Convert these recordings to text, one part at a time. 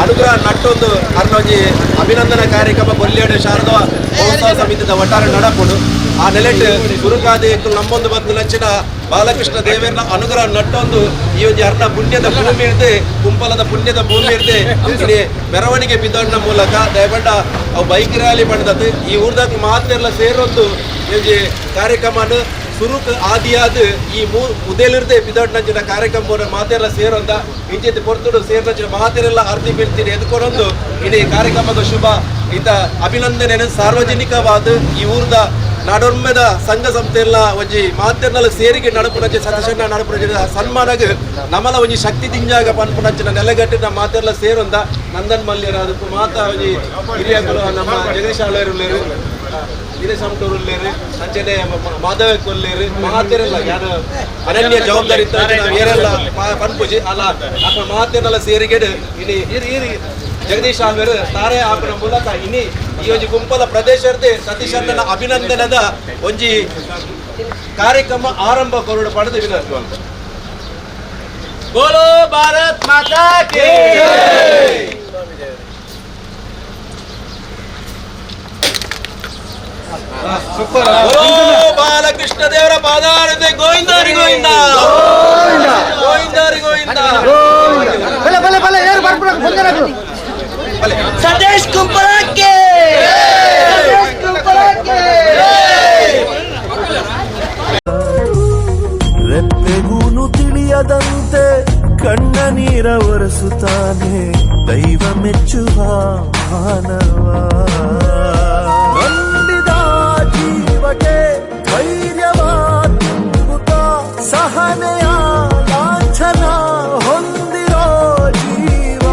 ಅನುಗ್ರಹ ನಟ್ಟೊಂದು ಅರ್ನೊಂಜಿ ಅಭಿನಂದನಾ ಕಾರ್ಯಕ್ರಮ ಕೊಲ್ಲೇಡು ಶಾರದಾ ಮಹೋತ್ಸವ ಸಮಿತಿದ ಒಟ್ಟಾರೆ ನಡಪುಡು. ಆ ನೆಲೆಟ್ ಸುರುಕಾದ ನಮ್ಮೊಂದು ಬಂದು ನಂಚಿನ ಬಾಲಕೃಷ್ಣ ದೇವರನ ಅನುಗ್ರಹ ನಟ್ಟೊಂದು ಈ ಒಂಜಿ ಅರ್ಣ ಪುಣ್ಯದ ಭೂಮಿ ಇರ್ದೆ, ಕುಂಪಲದ ಪುಣ್ಯದ ಭೂಮಿ ಇರ್ದೆ ಇಲ್ಲಿ ಮೆರವಣಿಗೆ ಬಿದ್ದಣ್ಣ ಮೂಲಕ ದಯಬಂಡ ಅವು ಬೈಕ್ ರ್ಯಾಲಿ ಪಂಡದತ್ತು ಈ ಊರ್ದಾಗ ಮಾತೆಲ್ಲ ಸೇರೊಂದು ಈ ಒಂಜಿ ಕಾರ್ಯಕ್ರಮನ ಸುರುಕ್ ಆದಿಯಾದ ಈ ಮುದೇಲಿರ್ದೆ ಬಿದಡ್ನಂಚಿನ ಕಾರ್ಯಕ್ರಮ ಮಾತೆಲ್ಲ ಸೇರೊಂದ ಇಂಚಿನ ಪೊರ್ತುಡು ಸೇರ್ನಂಚಿನ ಮಾತೆರೆಲ್ಲ ಅರ್ಧಿ ಬೀಳ್ತೀನಿ ಎದ್ಕೊನೊಂದು ಇಡೀ ಕಾರ್ಯಕ್ರಮದ ಶುಭ ಇಂತ ಅಭಿನಂದನೆ ಸಾರ್ವಜನಿಕವಾದ ಈ ಊರ್ದ ನಾಡೊಮ್ಮೆದ ಸಂಘ ಸಂಸ್ಥೆ ಎಲ್ಲ ಒಂಜಿ ಮಾತೆರ್ನಲ ಸೇರಿಗೆ ನಡಪುನಂಚೆ ಸತೀಶಣ್ಣ ನಡಪುನಂಚಿನ ಸನ್ಮಾನಗ್ ನಮಲ ಒಂಜಿ ಶಕ್ತಿ ದಿಂಜಾಗ ಪನ್ಪುನಂಚಿನ ನೆಲೆಗಟ್ಟಿನ ಮಾತೆರ್ಲ ಸೇರೊಂದ ನಂದನ್ ಮಲ್ಯರ ಅದಕ್ಕೂ ಮಾತಾ ಒಂಜಿ ಹಿರಿಯಕುಲು ನಮ್ಮ ಜಗದೀಶ್ ಆಳ್ವೇರು, ವೀರೇಶ್ ಅಮ್ಟೂರು ಉಲ್ಲೇರು, ಅಂಚನೆ ಮಾಧವ ಕೊಲ್ಲೇರು ಮಾತೆರೆಲ್ಲ ಯಾರು ಅನನ್ಯ ಜವಾಬ್ದಾರಿ ಇತ್ತು ನಾವು ಏರೆಲ್ಲ ಪನ್ಪುಜಿ ಅಲ್ಲ ಅಪ್ಪ ಮಾತೆರ್ನಲ ಸೇರಿಗೆಡು ಇನಿ ಜಗದೀಶ್ ಆಳ್ವೇರು ತಾರೆ ಆಪುನ ಮೂಲಕ ಇನಿ ಈ ಒಂಜಿ ಗುಂಪಲ ಪ್ರದೇಶರ್ದೆ ಸತೀಶಣ್ಣನ ಅಭಿನಂದನದ ಒಂಜಿ ಕಾರ್ಯಕ್ರಮ ಆರಂಭ ಕೊರಡು ಪಡೆದು ವಿನಂತಿ. बोलो भारत माता की. बोलो ಬಾಲಕೃಷ್ಣ ದೇವರ ಪಾದಾರತೆ. ಗೋವಿಂದಾರಿ ಗೋವಿಂದ, ಗೋವಿಂದಾರಿ ಗೋವಿಂದ. ಬಲೆ ಬಲೆ ಬಲೆ, ಏರು ಬರ್ಬಿಡಕ್ಕೆ ಬಂದರಾದ್ರು. ಸತೀಶ್ ಕುಂಪಲಕ್ಕೆ, ಸತೀಶ್ ಕುಂಪಲಕ್ಕೆ. ರೆಪ್ಪೆಗೂನು ತಿಳಿಯದಂತೆ ಕಣ್ಣ ನೀರ ಒರೆಸುತ್ತಾನೆ ದೈವ ಮೆಚ್ಚುವ ಮಾನವ. ನಂಬಿದ ಜೀವಕ್ಕೆ ಧೈರ್ಯವ ತುಂಬುತ್ತ ಸಹನೆಯ ಲಾಂಛನ ಹೊಂದಿರೋ ಜೀವ.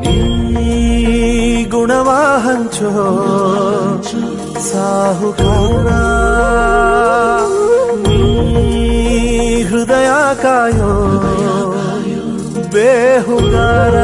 ನೀ ಗುಣವ ಹಂಚೋ ಸಾಹುಕಾರ, ನೀ ಹೃದಯ ಕಾಯೋ ಬೇಹುಗಾರ.